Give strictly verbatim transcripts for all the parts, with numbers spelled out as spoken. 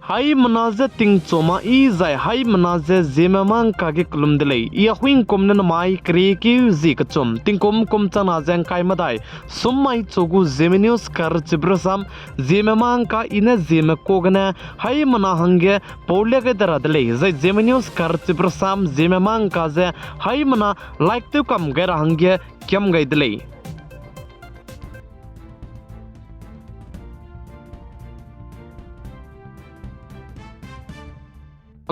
Haimena je tingchuma i zai haimena je Zeme mangka ge kelum de lei. I Ahuingkum ne namai keriekeu zi kechum, tingkum kum changna ze ngkai medai, sum mai chu gu Zeme News karchibe rasam, Zeme mangka i ne Zeme ka gene haimena hangge paulia gai de ra de lei. Zai Zeme News karchibe rasam, Zeme mangka ze haimena like tew kam gai ra hangge kiam gai de lei.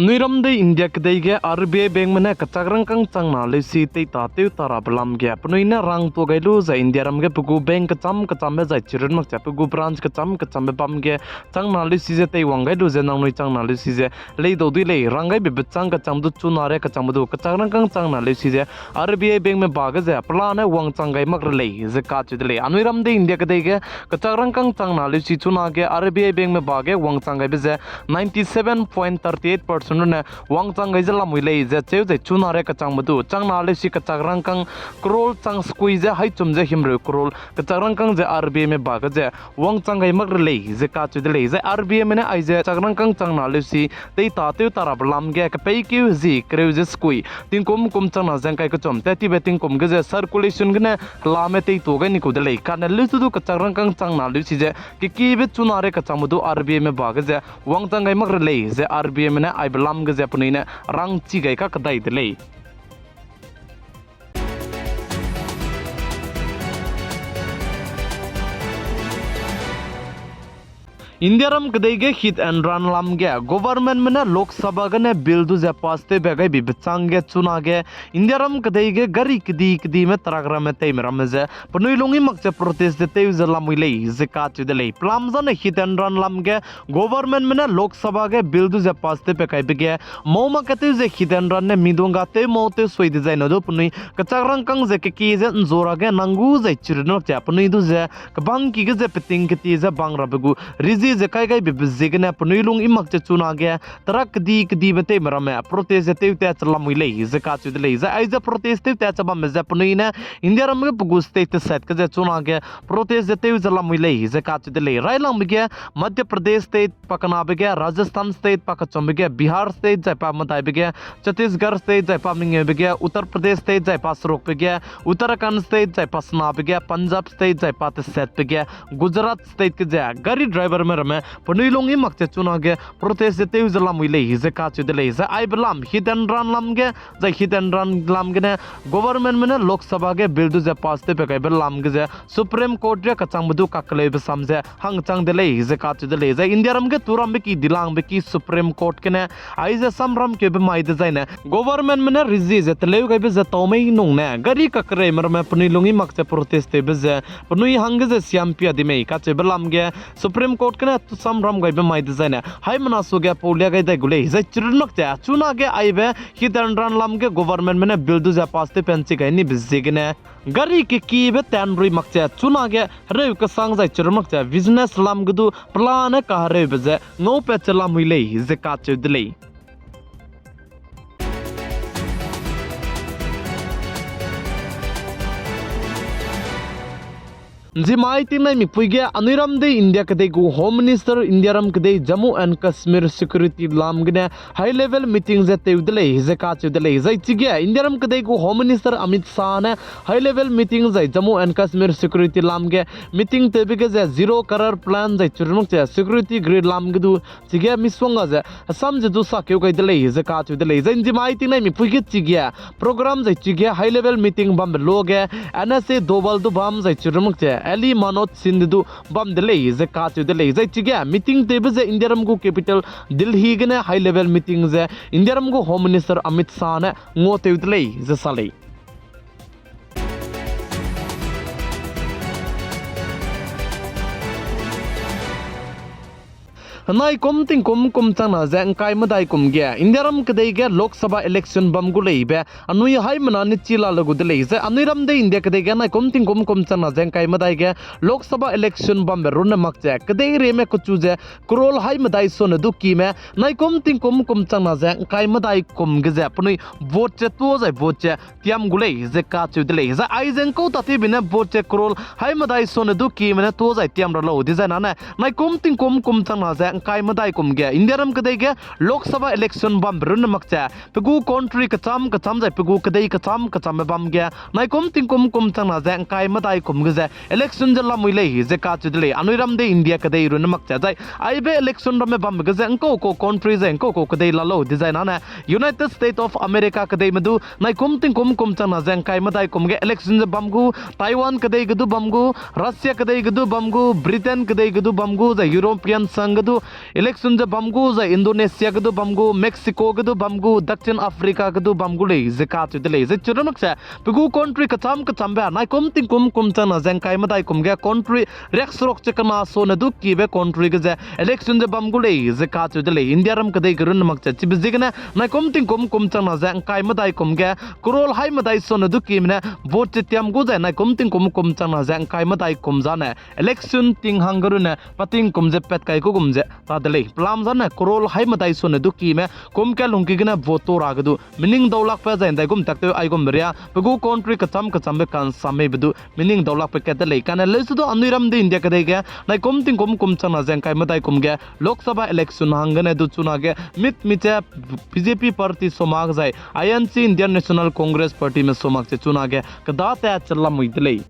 Anui ram dei India kedei ge R B I bankme ne kechak rangkâng changna leusi teita tew ta rabe lam ge penui ne rang tuâ gai lu zai Indiaram ge pe gu bank kecham kechambe zai chirun makche pe gu branch kecham kechambe bam ge changna leusi ze teiwang gai lu ze nangnui changna leusi ze leidau dui lei. Rang gaibe bechâng kechang du chuna re kechangbe du kechak rangkâng changna leusi ze R B I bankme ba ge ze pelane wangchang gai mak re lei ze kacheu de lei. Anui ram dei India kedei ge kechak rangkâng changna leusi chunage R B I bankme ba ge wangchang gaibe ze ninety seven point thirty eight percent rune wangchang gai ze lamui lei ze cheu zai chuna re kechangbe du changna leusi kechak rangkâng crore chang sekui ze haichum ze himreu crore kechak rangkâng ze R B Ime ba ge ze wangchang gai mak re lei ze kacheu de lei. Zai R B Ime ne aize kechak rangkâng changna leusi teita tew ta rabe lam ge kepeikeu zi kereu ze sekui tingkum kum changna ze ngkai kechum tat tibe tingkum ge ze circulation gene kelame teituâ gai ni kau de lei. Kane leusi du kechak rangkâng changna leusi ze kekibe chuna re kechangbe du R B Ime ba ge ze wangchang gai mak re lei ze R B Ime ne aibe lam ge ze penui ne rangchi gai kakedai de lei. Indiaram kedei ge hit and run lam ge governmentme ne Lok Sabha gene bill du ze pass tewbe gaibe bechâng ge chunage Indiaram kedei ge gari kedi kedime truck ramme teime ramme ze penui lung i mak ze protest ze tew ze lamui lei ze kacheu de lei. Pelam zane hit and run lam ge governmentme ne Lok Sabha ge bill du ze pass tewbe kaibe ge mau mak ketew ze hit and run ne midung ga tew mau tew sui dezaine du penui kechak rangkâng ze kekie ze nzu ra ge nang gu zai chirun mak ze penui du ze kebangki ge ze peting ketie ze bang rabe gu rezie ze kai gaibe be ziegene penui lung i mak ze chunage truck kedi kedibe teime ramme protest ze tew tat ze lamui lei ze kacheu de lei. Zai aize protest tew tat ze bambe ze penui ne Indiaram ge pe gu state teset ge ze chunage protest ze tew ze lamui lei ze kacheu de lei. Railangbe ge Madhya Pradesh state pakenabe ge, Rajasthan state pakechumbe ge, Bihar state zai pa medaibe ge, Chhattisgarh state zai pa mengeube ge, Uttar Pradesh state zai pa serukbe ge, Uttarakhand state zai pa senabe ge, Punjab state zai pa tesetbe ge, Gujarat state ge ze gari driverme ramme penui lung i mak ze chunage protest ze tew ze lamui lei ze kacheu de lei. Zai aibe lam hit and run lam ge, zai hit and run lam gene governmentme ne Lok Sabha ge bill du ze pass tewbe gaibe lam ge ze Supreme Court ria kechangbe du kakeleube sam ze hangchang de lei ze kacheu de lei. Zai Indiaram ge turambe ki dilangbe ki Supreme Court gene aize samram keube mai dezaine governmentme ne rezie ze teleu gaibe ze tau mei nung ne gari kakereime ramme penui lung i mak ze protest tewbe ze penui hangge ze siam pia di mei kacheube lam ge Supreme Court gene samram gaibe mai dezaine haimena suage paulia gai dai gu lei. Zai chirun mak ze chunage aibe hit and run lam ge governmentme ne bill du ze pass tew pen chi gai nibe ziegene gari kekiebe tanrui mak ze chunage hereu kesang zai chirun mak ze business lam ge du pelane kahereube ze ngaupat ze lamui lei ze kacheu de lei. Nzimai tingnai mipui ge anui ram dei India kedei gu Home Minister Indiaram kedei Jammu and Kashmir security lam gene high level meeting ze tew de lei ze kacheu de lei. Zai chige Indiaram kedei gu Home Minister Amit Shah ne high level meeting zai Jammu and Kashmir security lam ge meeting tewbe ge ze zero color plan zai chirun mak ze security grid lam ge du chige misongga ze hesam ze du sakeu gai de lei ze kacheu de lei. Zai nzimai tingnai mipui ge chige program zai chige high level meeting bambe luage N S A Doval du bam zai chirun mak ze Ali Manoj Sindhu du bam de lei ze kacheu de lei. Zai chige meeting tewbe ze Indiaram gu capital Delhi gene high level meeting ze Indiaram gu Home Minister Amit Shah ne nguatew de lei ze sa lei. Henai kum tingkum kum changna ze ngkai medai kum ge Indiaram kedei ge Lok Sabha election bam gu leibe anui haimena ne chi la le gu de lei. Zai anui ram dei India kedei ge nai kum tingkum kum changna ze ngkai medai ge Lok Sabha election bambe runne mak ze kedeirieme kechu ze crore hai medai sone du kime nai kum tingkum kum changna ze ngkai medai kum ge ze penui vote ze tuâ zai vote ze tiam gu lei ze kacheu de lei. Zai aize ngkau tattibe ne vote ze crore hai medai sone du kime ne tuâ zai tiam ra lau dizai nane nai kum tingkum kum changna ze ’ngkai medai kum ge India ram kedei ge Lok Sabha election bambe runne mak ze, pe gu country kecham kecham zai pe gu kedei kecham kechambe bam ge naikum tingkum kum changna ze ’ngkai medai kum ge ze election ze lamui lei ze kacheu de lei. Anui ram de India kedei runne mak ze zai aibe election ramme bambe ge ze ’ngkau kau country zai ’ngkau kau kedei la lau dezai nane United States of America kedeime du naikum tingkum kum changna ze ’ngkai medai kum ge election ze bam gu, Taiwan kedei ge du bam gu, Russia kedei ge du bam gu, Britain kedei ge du bam gu, zai European Sangh ge du election ze bam gu, zai Indonesia ge du bam gu, Mexico ge du bam gu, Dakshin Africa ge du bam gu lei ze kacheu de lei. Zai chirunmak ze pe gu country kecham kechambe naikum tingkum kum changna ze ’ngkai medai kum ge country riakseruk ze kena sone du kibe country ge ze election ze bam gu lei ze kacheu de lei. India ram kedei ge runne mak ze chibe ziegene naikum tingkum kum changna ze ’ngkai medai kum ge crore hai medai sone du kime ne vote ze tiam gu zai naikum tingkum kum changna ze ’ngkai medai kum zane election ting hangge runne pa tingkum ze pat kai gu gum ze ta de lei. Pelam zane crore hai medai sone du kime kum ka lungki gene vote to ra ge du meaning daulakbe zai ’ndaigum taktew aigumbe ria pe gu country kecham kechambe kansa meibe du meaning daulakbe kat de lei. Kane leuse du anui ram de India kedei ge naikum tingkum kum changna ze ’ngkai medai kum ge Lok Sabha election hanggene du chunage mit mi ze B J P party somak zai I N C, Indian National Congress Partyme somak ze chunage keda tat ze lamui de lei.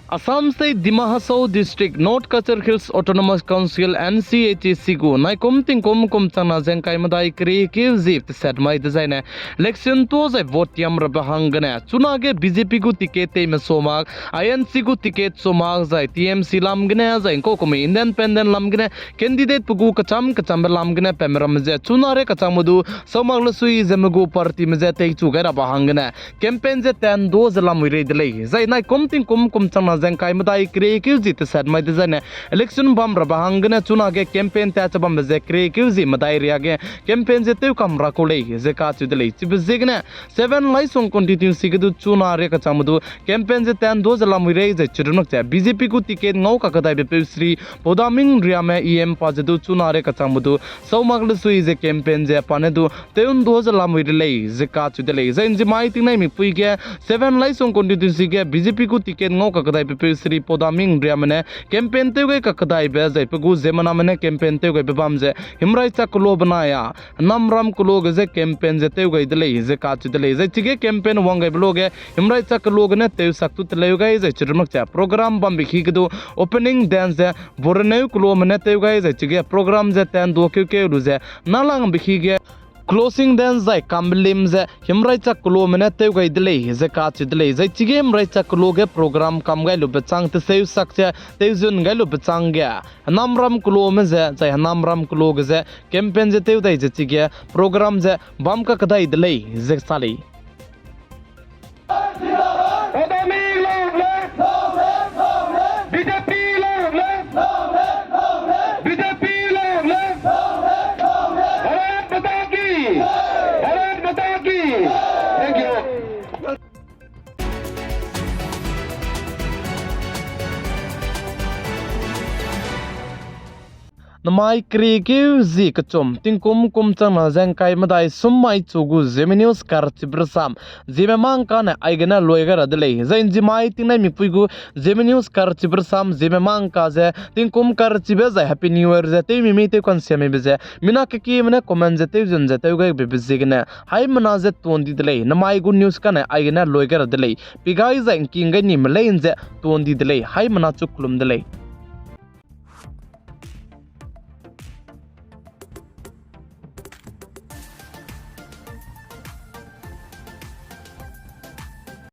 Assam State Dima Hasao District, North Cachar Hills Autonomous Council, N C H A C gu naikum tingkum kum changna ze ’ngkai medai keriekeu zie teset mai dezaine election to zai vote tiam rabe hanggene chunage B J P gu ticket teime somak, I N C gu ticket somak zai T M C lam gene zai ’ngkaukume independent lam gene candidate pe gu kecham kechambe lam gene pemeramme ze chuna rie kechangme du saumak lesui ze me gu partyme ze teichu gai rabe hanggene campaign ze tendo ze lamui rei de lei. Zai naikum tingkum kum changna ze ’ngkai medai keriekeu zie teset mai dezaine election bam rabe hanggene chunage campaign tat ze bambe ze keriekeu zie medai riage campaign ze tewkam ra kau lei ze kacheu de lei. Chibe ziegene Seven Laisong constituency ge du chuna rie kechangme du campaign ze tendo ze lamui rei zai chirunmak ze B J P gu ticket ngau kakedaibe peu Shri Podaming Riame E M pa ze du chuna rie kechangme du saumak lesui ze campaign ze pa ne du tewndo ze lamui rei lei ze kacheu de lei. Zai ’nzimai tingnai mipui ge Seven Laisong constituency ge B J P gu ticket ngau kakedaibe peu Shri Podaming Riame ne campaign tew gai kakedaibe zai pe gu ziemmename ne campaign tew gaibe bam ze himraichak kelo benai a Namram kelo ge ze campaign ze tew gai de lei ze kacheu de lei. Zai chige campaign wang gaibe lo ge himraichak kelo gene tewsak tu teleu gai zai chirunmak ze program bambe hi ge du opening dance ze Boreneu kelome ne tew gai zai chige program ze tendo keukeu lu ze nalangbe hi ge closing dance zai kambelim ze himraichak kelome ne tew gai de lei ze kacheu de lei. Zai chige himraichak kelo ge program kam gai lube chang teseu sak ze tewzun gai lube chang ge Namram kelome ze zai Namram kelo ge ze campaign ze tew dai ze chige program ze bam kakedai de lei ze sa lei. Namai keriekeu zie kechum tingkum kum changna ze ’ngkai medai sum mai chu gu Zeme News karchibe rasam Zeme Mangka ne aigene loi gai ra de lei. Zai ’nzimai tingnai mipui gu Zeme News karchibe rasam Zeme Mangka ze tingkum karchibe zai Happy New Year ze tewmi mi tew kansiamebe ze mina kekieme ne comment ze tewzun ze tew gai bebe ziegene haimena ze tuan di de lei. Namai gu news kane aigene loi gai ra de lei. Pigai zai ’ngking gai nime lei ’nze tuan di de lei. Haimena chu kelum de lei.